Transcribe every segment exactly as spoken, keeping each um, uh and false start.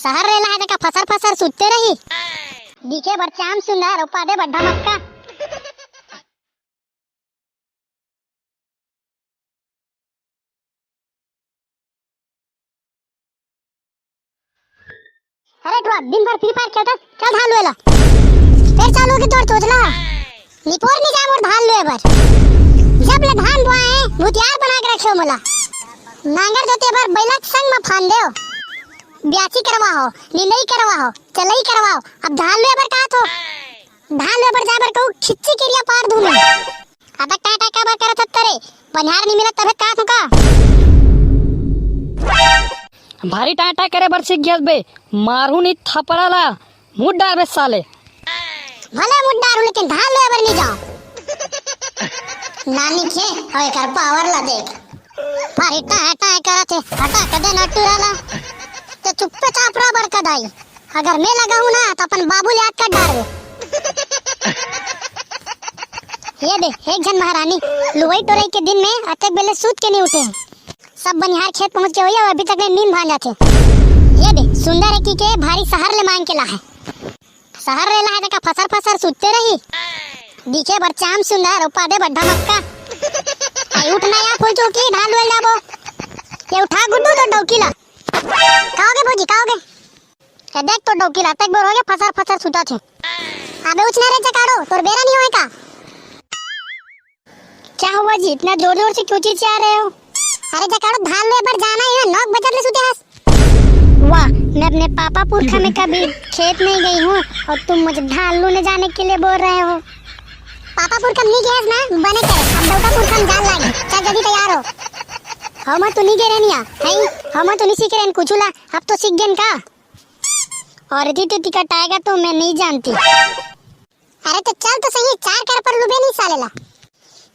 शहर रेला हे तेका फसर फसर सुतते रही। दिखे बर चाम सुंदर, ऊपर दे बड्ढा मक्का। अरे टुरा, दिन भर Free Fire खेलता, चल धान लुए ला। फिर चालू होगी तोर चोचला। निपोर नहीं जाए मोर धान लुए बर। जब ले धान बोआए, भूतियार बना के रखे हो मोला। नांगर जोते बर बैला के संग में फान देव। ब्यासी करवा हो, निंदई करवा हो, चलई करवाओ। अब धान लुए बर का थो? धान लुए बर जाए बर कहूँ खिच्ची किरिया पार दूँ मैं। अबे टाटा काबर करत हस तरे? बनिहार नहीं मिलत तभे का थो का? भारी टाटा करे बर सीख गया बे, मारू नहीं थपड़ा ला, मुड़ डारबे साले। भले मुड़ डारू लेकिन धान लुए बर नहीं जाओ। नानी के, ओए कर पावर ला देख। भारी टाटा करत हे, हटा के दे ना टुरा ला। ते चुप्पे चाप रह बर कदाई। अगर मैं लगा हूँ ना, तो अपन बाबू ले हाथ काट डारबे। ये दे, एक झन महारानी, लुवई टोरई के दिन में अतेक बेले सूत के नहीं उठे। सब बनिहार खेत पहुँच के होई, अउ अभी तक ले नींद भांज जाथे। ये दे, सुंदर है की के भारी शहर ले मांग के ला है। शहर रेला हे तेका फसर फसर सुतते रही। दिखे बर चाम सुंदर, ऊपर दे बड्ढा मक्का। आई उठ ना या फूल चौकी, धान लुए जाबो। ये उठा गुड्डू तो डौकी ला। का होगे भौजी, का होगे? ए देख तो डौकी ला, अतेक बोर होगे, फसर फसर सुता थे। अबे उठ ना रे जकाड़ो, तोर बेरा नहीं होए का? क्या हुआ जी, इतना जोर जोर से क्यों चिल्ला रहे हो? अरे जकाड़ो, धान लुए बर जाना है, नौ बजत ले सुते हस। वाह, मैं अपने पापा पुरखा में कभी खेत नहीं गई हूँ और तुम मुझे धान लूने जाने के लिए बोल रहे हो। पापा पुरखा में नहीं गए हस ना, बने करे, अब डौका पुरखा में जान लागे। चल जल्दी तैयार हो। हम तो नहीं गए रहनिया, हैं? हम तो नहीं सीखे रहन कुछ ला, अब तो सीख गए का? और यदि तो टिकट आएगा तो मैं नहीं जानती। अरे तो चल तो सही, चार कर पर लुबे नहीं साले ला।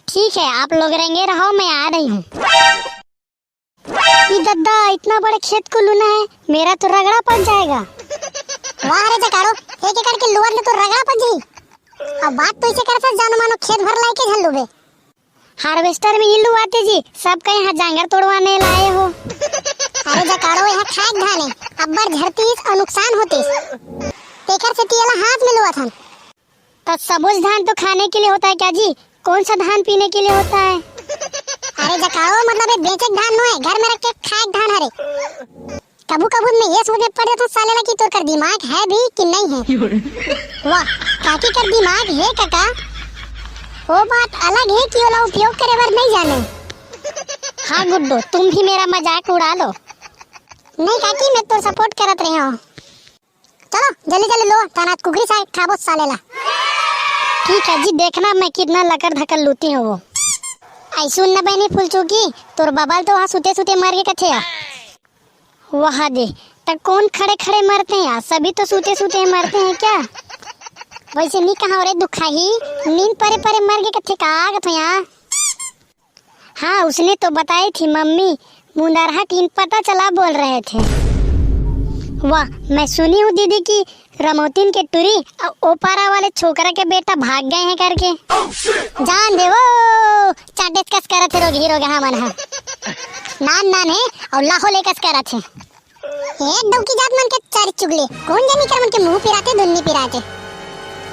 ठीक है, आप लोग रेंगे रहो, मैं आ रही हूँ। ई दद्दा, इतना बड़े खेत को लूना है, मेरा तो रगड़ा पच जाएगा। वाह रे जकाड़ो, एक एकड़ के लुअर ले तो रगड़ा पच जाई। अब बात तो इसे करत हस, जानो मानो खेत भर लाए के झन लुबे। Harvester में ही लुआते जी, सबका यहाँ जांगर तोड़वाने लाए हो। अरे जकाड़ो, यहाँ खाए के धान है, अब्बर झरतीस और नुकसान होतीस, तेकर सेती एला हाथ में लुआथन। तो सबुज धान तो खाने के लिए होता है क्या जी? कौन सा धान पीने के लिए होता है? अरे जकाड़ो, मतलब ये बेचे के धान नो है, घर में रख के खाए के धान हरे। कभू कभू मैं ये सोच में पड़ जाता हूँ साले ला कि तोर कर दिमाग है भी कि नहीं है। वाह, काकी कर दिमाग है काका, वो बात अलग है कि ओला उपयोग करे बर नहीं जाने। हाँ गुड्डू, तुम भी मेरा मजाक उड़ा लो। नहीं काकी, मैं तो support करत रहे हूँ। चलो जल्दी जल्दी लो, तहान आज कुकरी साग खाबो साले ला। ठीक है जी, देखना मैं कितना लकर धकर लूती हूँ वो। ऐसुन न बनी फुलचुकी, तोर बबल तो वहाँ सुते सुते मर गे कथे। वाह दे, त कौन खड़े खड़े मरते हैं यार? सभी तो सूते सूते मरते हैं क्या? वैसे नहीं कहा रे दुखाही, नींद परे परे मर गे कथे का आगत हो यहाँ। हाँ, उसने तो बताई थी मम्मी, मुंदरहा टीन पता चला बोल रहे थे। वाह, मैं सुनी हूँ दीदी की रमौतिन के टुरी अउ ओपारा वाले छोकरा के बेटा भाग गए हैं करके। जान दे वो, चाटेस कस करत हे रोगही रोगहा मन ह। नान नान हे अउ लाहो ले कस करत हे। ए डौकी जात मन के चारी चुगले, कौन जानी कर मन के मुंह पिराते धुन नी पिराते।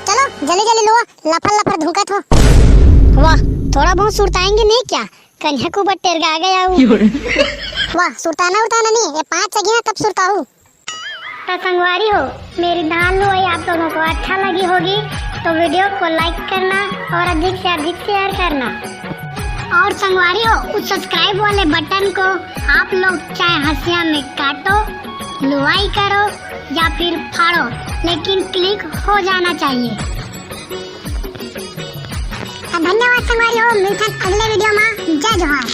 चलो जल्दी जल्दी लुआ, लफर लफर धुकत हो। वाह, थोड़ा बहुत सुरताएंगे नहीं क्या? कन्या को बट्टेर गा गया हूँ। वाह, सुरताना उरताना नहीं, ये पाँच सगी ना तब सुरताऊ। तो संगवारी हो, मेरी धान लुआई आप लोगों को अच्छा लगी होगी तो वीडियो को like करना और अधिक से अधिक share करना। और संगवारी हो, उस subscribe वाले बटन को आप लोग चाहे हंसिया में काटो, लुआई करो या फिर फाड़ो, लेकिन click हो जाना चाहिए। धन्यवाद संगवारी हो, मिलथन अगले वीडियो में। जय जोहार।